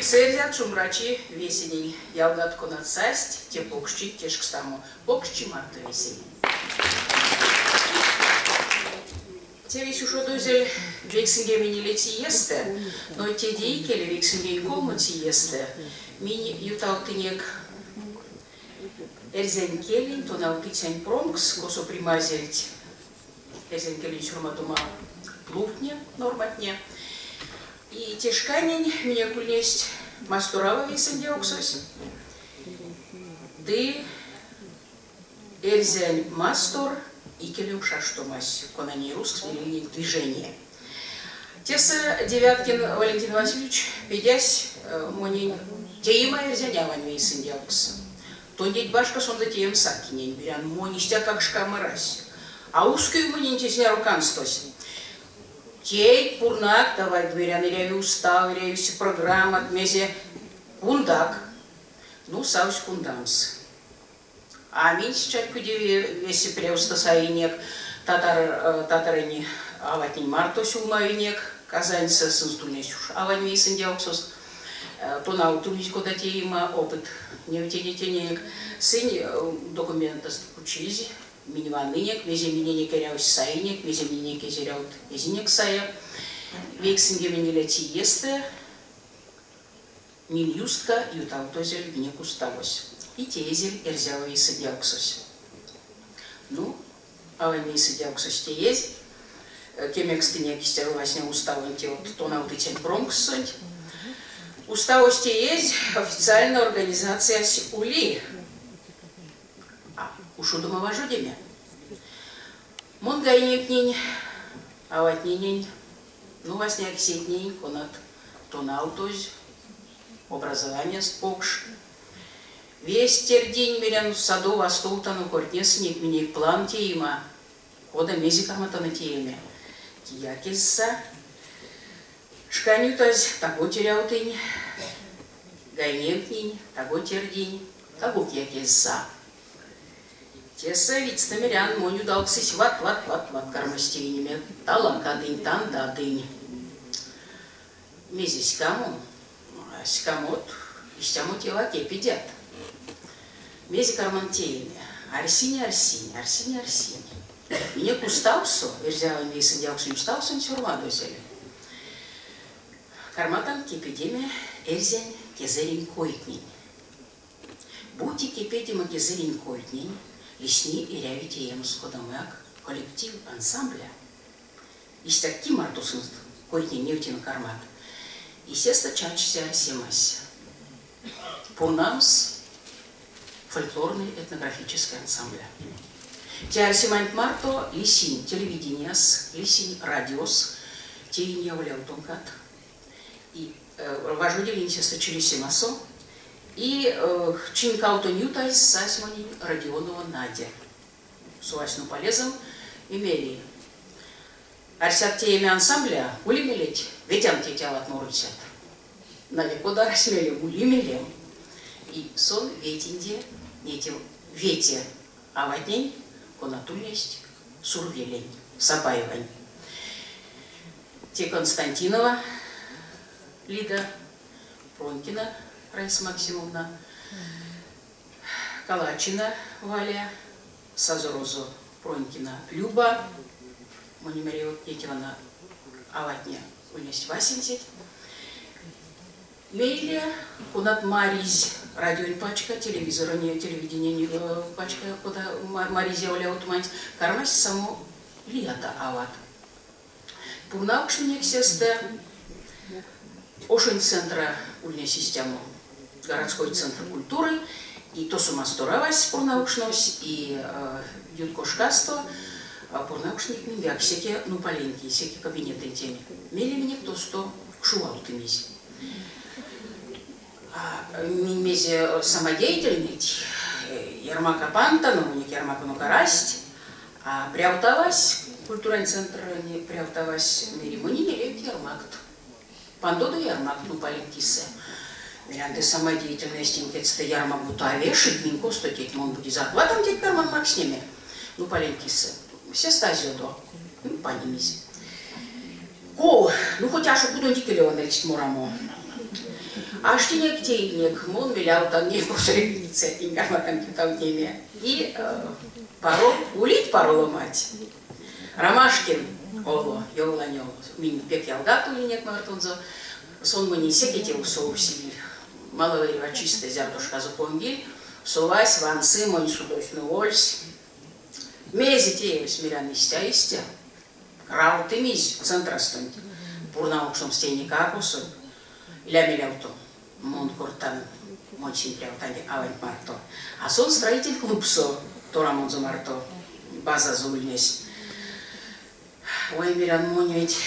Вечкевикс эрзят, шумбрачи весенень. Ялгат, конат састь те покшчинть тешкстамо. Покшчи марто весень. Тевесь ушодозель 94 иестэ, но теде икеле 93 иестэ минь ютавтынек эрзянь келень тонавтыцянь промкс, косо примазельть эрзянь келень сёрмадома лувтне, норматне. И те шканень минек ульнесть Масторава вейсэндявксось ды Эрзянь Мастор икелев шаштомась, конань рузкс мерилинек движение. Тесэ Девяткин Валентин Васильевич педясь монень теема эрзянь авань вейсэндявкс. Тондеть башка сонзэ теемс а кинень, берян, монь истя как шкам арась. А ускови монень те зняро канстось. Тейть, пурнак, давай, дверян эряви устав, эряви программат, мезе. Кундак. Ну, савсь кундамс. А минсь чарькодеви весе превстэ саинек татар, татарынь аватнень марто сюлмавинек, Казаньсэ сынст ульнесь уш авань вейсэндявксост. Тонавтымизь кода теема, опыт невтеде тенек. Сынь документэст кучизь, минь ваннынек, мезе миненек эрявсь саинек, мезе миненек эзь эрявт, эзинек сае. 94 иестэ Минюстка ютавтозель минек уставось и теезель эрзява вейсэндявксось. Ну, авань вейсэндявксось теезь, кемекстынек истя васня уставонть вот тонавтыцянь промкссонть. Уставось теезь, официальной организациясь ули. А ушодома важодеме. Мон гайневтнинь аватненень, ну, васняяк сетнень, конат тонавтозь, образованияст покш. Весть тердинь, мерян, садо вастовтано, кортнесынек минек план теема, кода мезе карматано тееме. Кияк эзь са. Шкань ютазь таго терявтынь, гайневтнинь, таго тердинь, таго кияк эзь са. Тесэ видьстэ мерян, монь удалксось ват-ват-ват-ват кармась тейнеме, талакадынь, тандадынь. Мезе ськамон? А ськамот истямо тев а кепедят. Мезе карман тееме? Арсинь, арсинь, арсинь, арсинь. Минек уставсо, эрзявань вейсэндявксонь уставсонть сёрмадозель. Карматан кепедеме эрзянь кезэрень койтнень. Бути кепедема кезэрень койтнень, лисни эряви теемс кодамояк коллектив, ансамбля. Истя ки марто сынст койтнень невтеме кармат? И сестэ чачсь арсемась пурнамс фольклорной этнографической ансамбля. Те арсеманть марто лисинь телевиденияс, лисинь радиос, теинь яволявтомкат. И важодилинь сестэ Чилисемасо. И чинь-кавтонь ютазь сась монень Родионова Надя. Совась нупалезэм и мери: Арсят тееме ансамбля, ули мелеть, ветян теть ават морыцят. Надя кода арась мелем, ули мелем. И сон ветинде неть вете аватнень, конат ульнесть Сурвелень, Сабаевань. Те Константинова Лида, Пронькина Раиса Максимовна, Калачина Валя, сазорозо Пронькина Люба, монь меревот неть вана аватне ульнесть васенцеть. Мейле конат маризь радионь пачка, телевизоронь, телевидениянь пачка, кода маризь яволявтоманть, кармасть само лията ават. Пурнавкшнынек сестэ ошонь центра ульнесь истямо городской центр культуры, и тосо масторавась пурнавкшнось, и юткошкасто пурнавкшнынек миньгак секе нупалентень, секе кабинетэнтень. Мейле минек тосто кшувавтымизь. Минь мезе самодеятельнойть, ярмак а пантано, минек ярмаконок арасть, а прявтавась, культурань центрань прявтавась мери, монень эрявить ярмакт. Пандодо ярмакт нупаленть кисэ. Мерян, те самодеятельностень кедьстэ ярмак буто а вешить, минь косто теть, мон бути зарплатам теть карман макснеме нупаленть кисэ. Сестэ азёдо, ну, панимизь. Ков? Ну, хоть ашо кудонть икеле ваныльсть морамо. Аштинек теинек, мон мелявтан ней косо репетициятнень карматан ютавтнеме. И паро, улить паро ломать. Ромашкин Оло, Йовлань Оло, минь пек ялгат улинек мартонзо, сон монень секе тев совсиль, малав эрьва чистэ, зярдо шказо понгиль, совась, вансы, монь судось новольсь. Мезе теевсь, мерян, истя, истя. Кравтымизь центрастонть. Пурнавкшномс тейни косо, иля мелявто. Мон кортан монь прявтань аванть марто. А сон строитель клубсо торамонзо марто базазо ульнесь. Ой, мерян, монь ведь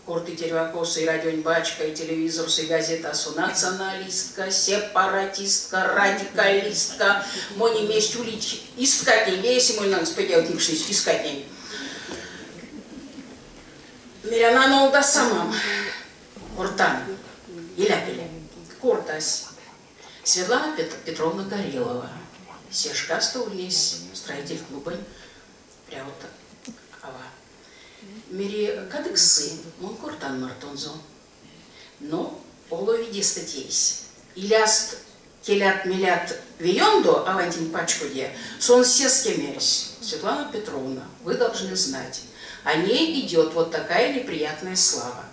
кортыть эрьва косо, и радионь бачка, и телевизорсо, и газетасо, националистка, сепаратистка, радикалистка. Монь мезть улить искатнень, весе монь лангс педявтнекшнесть искатнень. Мерян, а нолдасамам. Кортан, иля пеле. Кортась. Светлана Петровна Горелова. Се шкасто ульнесь строитель клубонь прявт ава. Мери, кадык сы, мон кортан мартонзо. Но Оло видестэ тейсь. Иляст келят-мелят веёндо авантень пачкоде, сон сеске мерсь: Светлана Петровна, вы должны знать, о ней идет вот такая неприятная слава.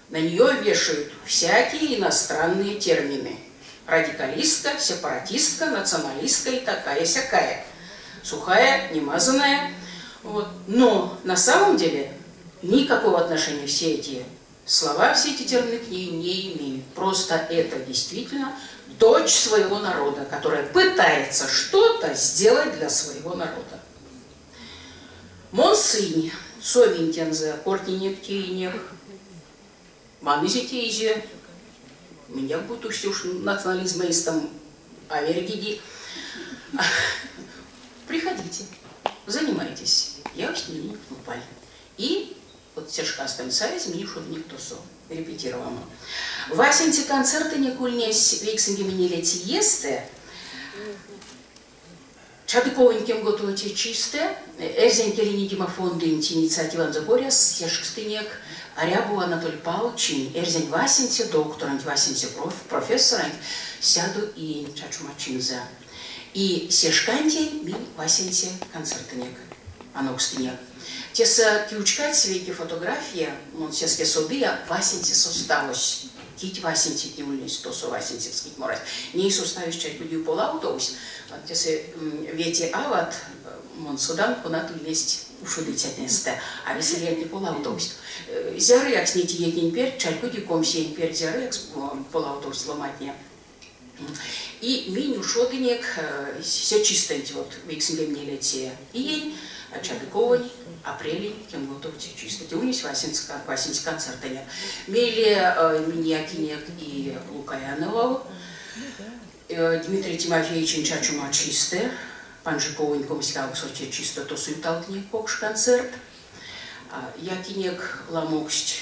На нее вешают всякие иностранные термины. Радикалистка, сепаратистка, националистка и такая-сякая. Сухая, немазанная. Вот. Но на самом деле никакого отношения все эти слова, все эти термины к ней не имеют. Просто это действительно дочь своего народа, которая пытается что-то сделать для своего народа. Мон сынь, совинь тензэ, кортнинек теинек, ванызе теизе, меня будто уж национализмистом авергиди. Приходите, занимайтесь. Я уж не упали. И вот се шкастонть саезь минь ушодынек тосо репетировамо. Васенце концертэнек ульнесь 94 иестэ, Чадыковонь 15 чистэ Эрзянь келень идема фондонть инициативанзо коряс тешкстынек Рябов Анатолий Павловичень, эрзянь васенце докторонть, васенце профессоронть 100 иень чачома чинзэ. И се шкантень минь васенце концертэнек анокстынек. Тесэ кивчкадсь вейке фотография, мон сеске содыя, васенце составось. Кить васенцетне ульнесть тосо васенцекс кить морасть. Ней составось чарькодеви полавтовсь. Тесэ вете ават, мон содан, конат ульнесть ушодыцятнестэ, а весе лиятне полавтовсть. Зярыякс неть иетнень перть, чарькоди 20 иень перть зярыякс полавтовсть ломантне. И минь ушодынек се чистэнть, вот 94 иень, чадыковонь, апрелень 15 чистэ. Те ульнесь васенце, васенце концертэнек. Мейле минь якинек и Лукояновав, Дмитрий Тимофеевичень чачома чистэ, панжиковонь 28 чистэ тосо ютавтынек покш концерт. Якинек ламоксть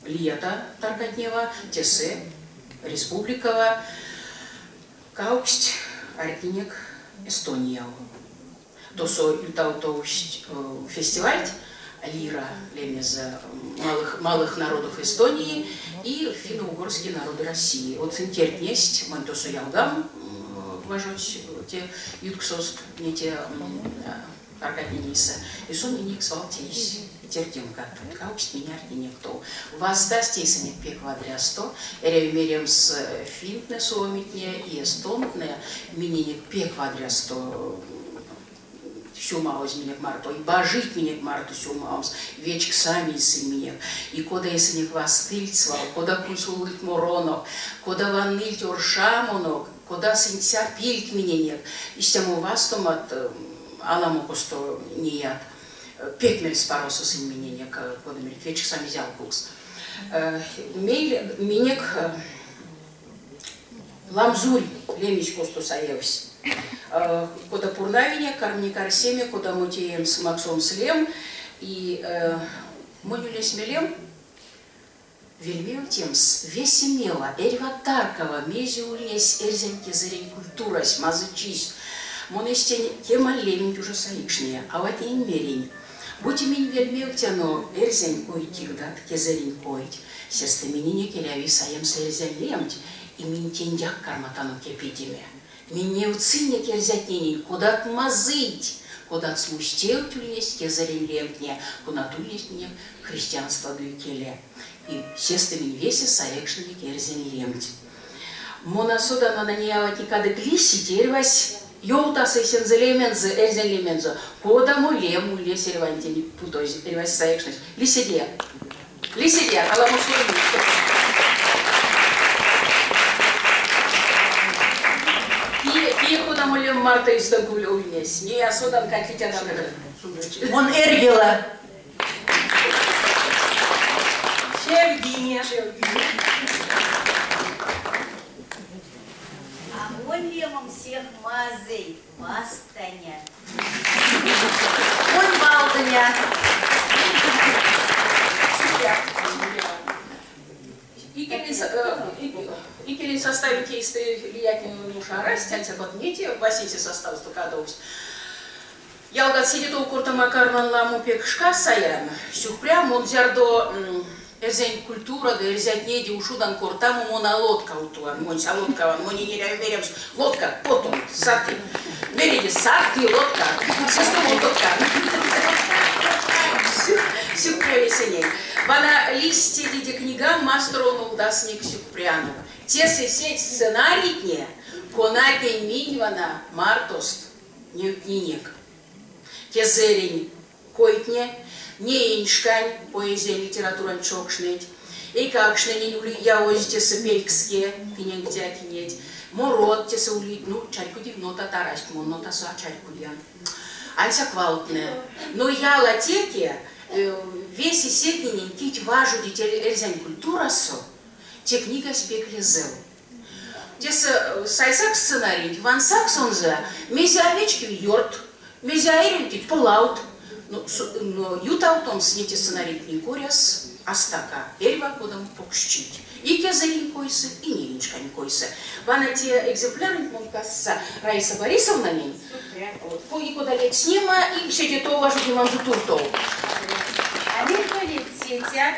лията таркатнева, тесэ, республикава, кавксть ардтнинек Эстонияв. Тосо ютавтовсть фестивальть Лира лемезэ малых народов Эстонии и финно-угорские народы России. Вот сынь тердтнесть, монь тосо ялгам важодсь те ютксост неть таркатнень эйсэ. И сон минек свал тейсь тердемкат. Кавксть минь ардтнинек тов. Вастасть эйсэнек пек вадрясто. Эряви меремс финнтнэ, суомитне и эстонтнэ миненек пек вадрясто сюлмавозь минек марто, и бажить минек марто сюлмавомс, вечксамизь сынь минек. И кода эйсэнек вастыльть свал, кода кунсолыльть моронок, кода ванныльть оршамонок, кода сынь цяпильть миненек. Истямо вастомат аламо косто неят. Пек мельспаросо сынь миненек, кода мерить, вечксамизь алкукс. Мейле минек Ламзурь лемесь косто саевсь. Кода пурнавинек, карминек арсеме, кодамо теемс, максомс лем. И монь ульнесь мелем вельмевтемс весемева, эрьва таркава, мезе ульнесь эрзянь кезэрень культурась, мазычись. Мон эстень те лементь уже саикшния, аватненень меринь. Бути минь вельмевтяно эрзянь койть-кирдат, кезэрень койть, сестэ миненек эряви саемс эрзянь лемть, и минь теньдяк карматано кепедеме. Минь невтсынек эрзятненень, кодат мазыйть, кодат смустевть ульнесть кезэрень лемтне, конат ульнесть минек христианствадо икеле. И сестэ минь весе саекшнынек эрзянь лемть. Мон а содан, вана ней аватне кадык лисить, эрьвась ёвтасы эсензэ лемензэ, эрзянь лемензэ, кодамо лем ульнесь эрьвантень путозь, эрьвась саекшнось. Лиседеяк. Лиседеяк, аламос Кие, кие кодамо лем марто истонк ульнесь? Ней а содан, кантитяно. Мон Эргела. Чевгине. А монь лемем сех мазый, Вастаня. Монь Валдыня. Икелень составенть эйстэ лиятне уш арасть, ансяк вот неть васенце составсто кадовсть. Ялгат, седе тов кортама карман ламо пек шка саян. Сюкпря, мон зярдо эрзянь культурадо, эрзятнеде ушодан кортамо, мон а лоткавтуван, монсь а лоткаван, монень эряви меремс лоткак, потом, саты. Мереде, саты, лоткак, сестэ мон лоткан. Сюкпря весенень. Вана лиссь тедеде книга Масторонь нолдасынек сюкпрянок. Тесэ сеть сценарийтне, конатнень минь вана мартост невтнинек. Кезэрень койтне, неень шкань поэзиянь литературань чокшнеть, эйкакштненень ули явозь тесэ пелькске, тыненк тякинеть, морот тесэ улить, ну, чарькодив нотат арасть, мон нотасо а чарькодян. Ансяк валтнэ. Но ялатеке весе сетненень, кить важодить эрзянь культурасо, те книгась пек лезэв. Тесэ сайсак сценариенть, вансак сонзэ, мезе а вечкеви ёрт, мезе а эрявить полавт. Но ютавтомс неть сценарийтнень коряс а стака, эрьва кодамо покшчить. И кезэрень койсэ, и неень шкань койсэ. Вана те экземпляронть мон касса Раиса Борисовнанень, кой-кода ледстнема и седе тов важодеманзо туртов. А мельга лекциятяк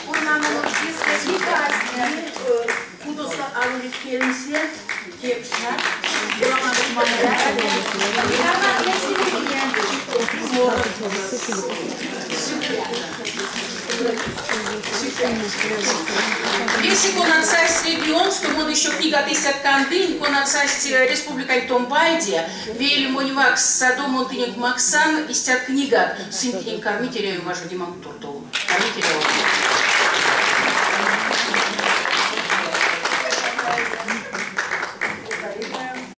пурнамонок сестэ Кудосо аволить кельмсе, кекшат. Весе конат састь регионсто, мон еще книгат истят кандынь, конат састь республикань томбальде, мейле монь ваксс садо, мон тыненк максан истят книгат, сынь тыненк кармить эряви важодеманк туртов. Кармить эрявомо.